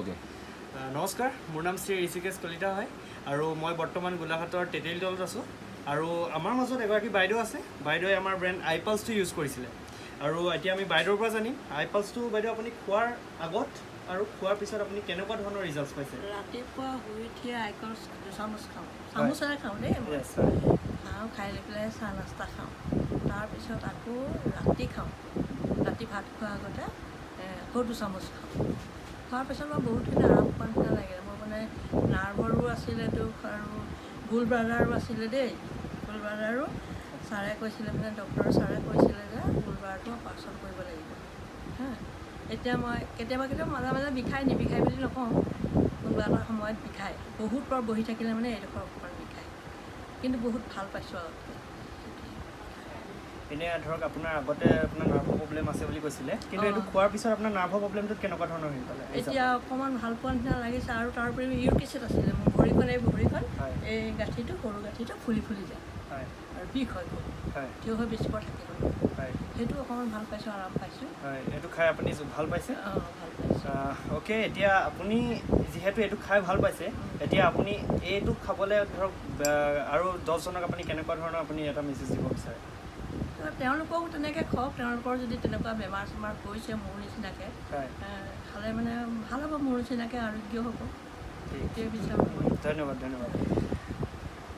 নমস্কাৰ, মোৰ নাম শ্ৰী ঋষিকেশ কলিতা হয় আৰু মই বৰ্তমান গোলাঘাটৰ তেতেলীতলত আছোঁ আৰু আমাৰ মাজত এগৰাকী বাইদেউ আছে। বাইদেৱে আমাৰ ব্ৰেণ্ড আই পালছটো ইউজ কৰিছিলে আৰু এতিয়া আমি বাইদেউৰ পৰা জানিম আই পালছটো বাইদেউ আপুনি খোৱাৰ আগত আৰু খোৱাৰ পিছত আপুনি কেনেকুৱা ধৰণৰ ৰিজাল্টছ পাইছে? ৰাতিপুৱা শুই উঠিয়ে আইকলছ 2 চামুচ খাওঁ, চামুচেৰে খাওঁ দেই মই। খাওঁ, খাই লৈ পেলাই চাহ নাস্তা খাওঁ। তাৰপিছত আকৌ ৰাতি খাওঁ, ৰাতি ভাত খোৱাৰ আগতে আকৌ 2 চামুচ খাওঁ। খোৱাৰ পিছত মই বহুতখিনি আৰাম পোৱা নিচিনা লাগিলে। মোৰ মানে নাৰ্ভৰো আছিলে দুখ আৰু গোল ব্লাডাৰো আছিলে দেই। গোল ব্লাডাৰো ছাৰে কৈছিলে, মানে ডক্টৰ ছাৰে কৈছিলে যে গোল ব্লাডাৰটো অপাৰেশ্যন কৰিব লাগিব। হা, এতিয়া মই কেতিয়াবা কেতিয়াবা মাজে মাজে বিষায়, নিবিষায় বুলি নকওঁ। কোনোবা এটা সময়ত বিষায়, বহুত পৰ বহি থাকিলে মানে এইডোখৰ অকণমান বিষায়, কিন্তু বহুত ভাল পাইছোঁ আগতকৈ। এনে ধৰক আপোনাৰ আগতে আপোনাৰ নাৰ্ভৰ প্ৰব্লেম আছে বুলি কৈছিলে, কিন্তু এইটো খোৱাৰ পিছত আপোনাৰ নাৰ্ভৰ প্ৰব্লেমটোত কেনেকুৱা ধৰণৰ হেৰি পালে? এতিয়া অকণমান ভাল পোৱা নিচিনা লাগিছে। আৰু তাৰোপৰি ইউৰিক এচিড আছিলে মোৰ ভৰিখন, এই ভৰিখন, এই গাঁঠিটো, সৰু গাঁঠিটো ফুলি ফুলি যায় আৰু বিষ হয় খুব। থিয় হৈ বেছি পৰ থাকিব নোৱাৰোঁ। সেইটো অকণমান ভাল পাইছোঁ, আৰাম পাইছোঁ। হয়, এইটো খাই আপুনি ভাল পাইছে? অঁ, ভাল পাইছোঁ। অ'কে, এতিয়া আপুনি যিহেতু এইটো খাই ভাল পাইছে, এতিয়া আপুনি এইটো খাবলৈ ধৰক আৰু 10জনক আপুনি কেনেকুৱা ধৰণৰ আপুনি এটা মেছেজ দিব বিচাৰে? তো তেওঁলোকেও তেনেকৈ খাওক। তেওঁলোকৰ যদি তেনেকুৱা বেমাৰ চেমাৰ হৈছে মোৰ নিচিনাকৈ, খালে মানে ভাল হ'ব, মোৰ নিচিনাকৈ আৰোগ্য হ'ব। সেইটোৱে বিচাৰোঁ মই। ধন্যবাদ, ধন্যবাদ।